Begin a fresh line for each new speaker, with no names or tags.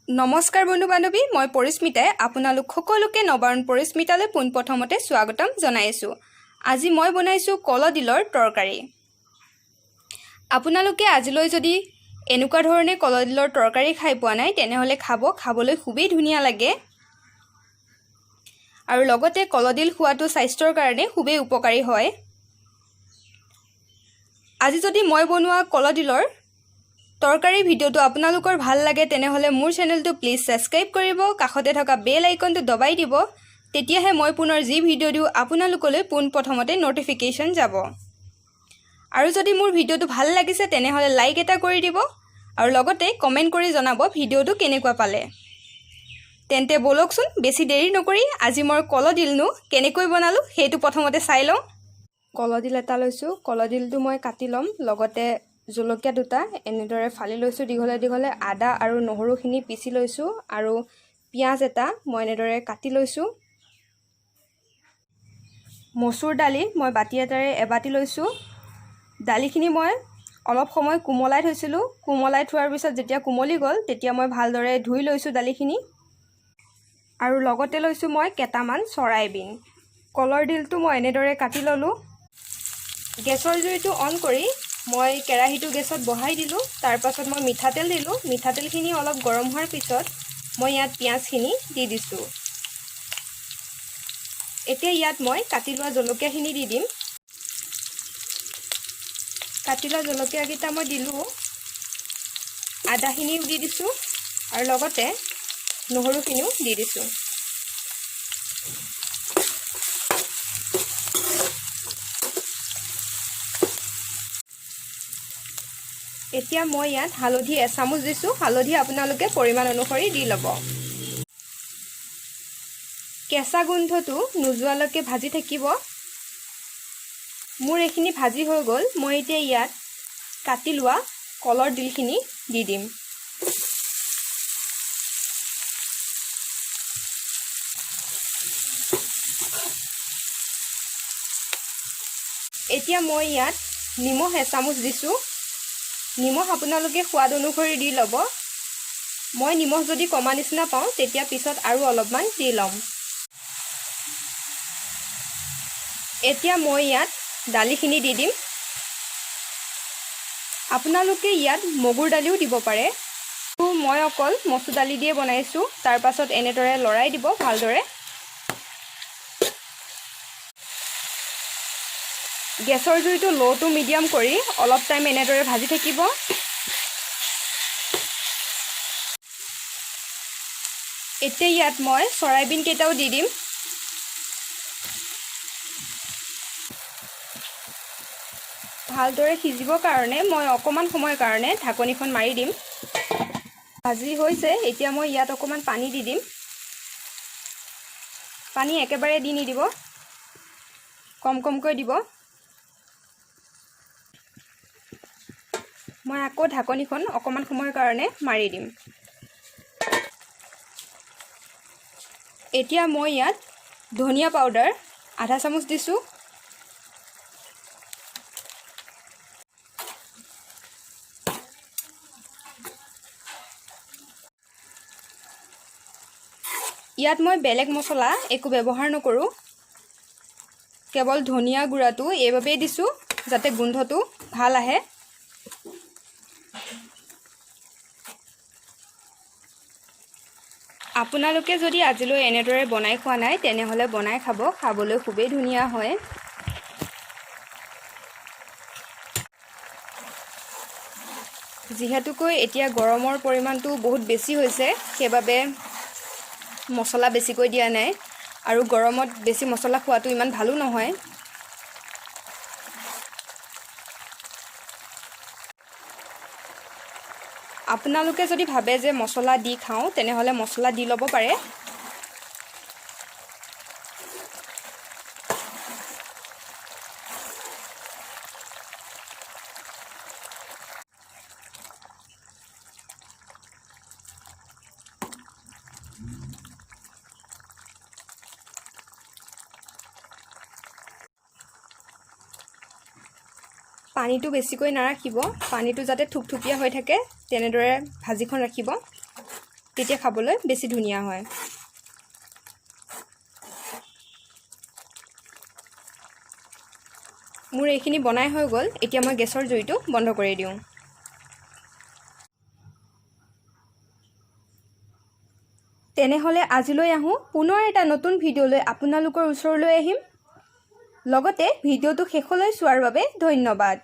নমস্কাৰ বন্ধু বান্ধৱী, মই পৰিস্মিতাই আপোনালোক সকলোকে নবাৰুণ পৰিস্মিতালৈ পোনপ্ৰথমতে স্বাগতম জনাইছোঁ। আজি মই বনাইছোঁ কলডিলৰ তৰকাৰী। আপোনালোকে আজিলৈ যদি এনেকুৱা ধৰণে কলডিলৰ তৰকাৰী খাই পোৱা নাই, তেনেহ'লে খাব। খাবলৈ খুবেই ধুনীয়া লাগে আৰু লগতে কলডিল খোৱাটো স্বাস্থ্যৰ কাৰণে খুবেই উপকাৰী হয়। আজি যদি মই বনোৱা কলডিলৰ তৰকাৰী ভিডিঅ'টো আপোনালোকৰ ভাল লাগে, তেনেহ'লে মোৰ চেনেলটো প্লিজ ছাবস্ক্ৰাইব কৰিব, কাষতে থকা বেল আইকনটো দবাই দিব। তেতিয়াহে মই পুনৰ যি ভিডিঅ' দিওঁ, আপোনালোকলৈ পোনপ্ৰথমতে ন'টিফিকেশ্যন যাব। আৰু যদি মোৰ ভিডিঅ'টো ভাল লাগিছে, তেনেহ'লে লাইক এটা কৰি দিব আৰু লগতে কমেণ্ট কৰি জনাব ভিডিঅ'টো কেনেকুৱা পালে। তেন্তে ব'লকচোন, বেছি দেৰি নকৰি আজি মই কলডিলনো কেনেকৈ বনালোঁ, সেইটো প্ৰথমতে চাই লওঁ। কলডিল এটা লৈছোঁ। কলডিলটো মই কাটি ল'ম। লগতে জলকীয়া দুটা এনেদৰে ফালি লৈছোঁ দীঘলে দীঘলে। আদা আৰু নহৰুখিনি পিচি লৈছোঁ আৰু পিঁয়াজ এটা মই এনেদৰে কাটি লৈছোঁ। মচুৰ দালি মই বাতি এটাৰে এবাতি লৈছোঁ। দালিখিনি মই অলপ সময় কোমলাই থৈছিলোঁ। কোমলাই থোৱাৰ পিছত যেতিয়া কোমলি গ'ল, তেতিয়া মই ভালদৰে ধুই লৈছোঁ দালিখিনি। আৰু লগতে লৈছোঁ মই কেইটামান চৰাইবিন। কলৰ ডিলটো মই এনেদৰে কাটি ল'লোঁ। গেছৰ জুইটো অন কৰি মই কেৰাহীটো গেছত বহাই দিলোঁ। তাৰপাছত মই মিঠাতেল দিলোঁ। মিঠাতেলখিনি অলপ গৰম হোৱাৰ পিছত মই ইয়াত পিঁয়াজখিনি দি দিছোঁ। এতিয়া ইয়াত মই কাটি লোৱা জলকীয়াখিনি দি দিম। কাটি লোৱা জলকীয়াকেইটা মই দিলোঁ, আদাখিনিও দি দিছোঁ আৰু লগতে নহৰুখিনিও দি দিছোঁ। এতিয়া মই ইয়াত হালধি এচামুচ দিছোঁ। হালধি আপোনালোকে পৰিমাণ অনুসৰি দি ল'ব। কেঁচা গোন্ধটো নোযোৱালৈকে ভাজি থাকিব। মোৰ এইখিনি ভাজি হৈ গ'ল। মই এতিয়া ইয়াত কাটি লোৱা কলৰ ডিলখিনি দি দিম। এতিয়া মই ইয়াত নিমখ এচামুচ দিছোঁ। নিমখ আপোনালোকে সোৱাদ অনুসৰি দি ল'ব। মই নিমখ যদি কমা নিচিনা পাওঁ, তেতিয়া পিছত আৰু অলপমান দি ল'ম। এতিয়া মই ইয়াত দালিখিনি দি দিম। আপোনালোকে ইয়াত মগুৰ দালিও দিব পাৰে। মই অকল মচুৰ দালি দিয়ে বনাইছোঁ। তাৰপাছত এনেদৰে লৰাই দিব ভালদৰে। গেছৰ জুইটো ল' টু মিডিয়াম কৰি অলপ টাইম এনেদৰে ভাজি থাকিব। এতিয়া ইয়াত মই চৰাইবিন কেইটাও দি দিম। ভালদৰে সিজিবৰ কাৰণে মই অকণমান সময়ৰ কাৰণে ঢাকনিখন মাৰি দিম। ভাজি হৈছে। এতিয়া মই ইয়াত অকণমান পানী দি দিম। পানী একেবাৰে দি নিদিব, কম কমকৈ দিব। মই আকৌ ঢাকনিখন অকণমান সময়ৰ কাৰণে মাৰি দিম। এতিয়া মই ইয়াত ধনিয়া পাউডাৰ আধা চামুচ দিছোঁ। ইয়াত মই বেলেগ মছলা একো ব্যৱহাৰ নকৰোঁ। কেৱল ধনিয়া গুড়াটো এইবাবেই দিছোঁ যাতে গোন্ধটো ভাল আহে। আপোনালোকে যদি আজিলৈ এনেদৰে বনাই খোৱা নাই, তেনেহ'লে বনাই খাব। খাবলৈ খুবেই ধুনীয়া হয়। যিহেতুকৈ এতিয়া গৰমৰ পৰিমাণটো বহুত বেছি হৈছে, সেইবাবে মছলা বেছিকৈ দিয়া নাই আৰু গৰমত বেছি মছলা খোৱাটো ইমান ভালো নহয়। আপোনালোকে যদি ভাবে যে মছলা দি খাওঁ, তেনেহ'লে মছলা দি ল'ব পাৰে। পানীটো বেছিকৈ নাৰাখিব। পানীটো যাতে থুপথুপীয়া হৈ থাকে, তেনেদৰে ভাজিখন ৰাখিব। তেতিয়া খাবলৈ বেছি ধুনীয়া হয়। মোৰ এইখিনি বনাই হৈ গ'ল। এতিয়া মই গেছৰ জুইটো বন্ধ কৰি দিওঁ। তেনেহ'লে আজিলৈ আহোঁ, পুনৰ এটা নতুন ভিডিঅ'লৈ আপোনালোকৰ ওচৰলৈ আহিম। লগতে ভিডিঅ'টো শেষলৈ চোৱাৰ বাবে ধন্যবাদ।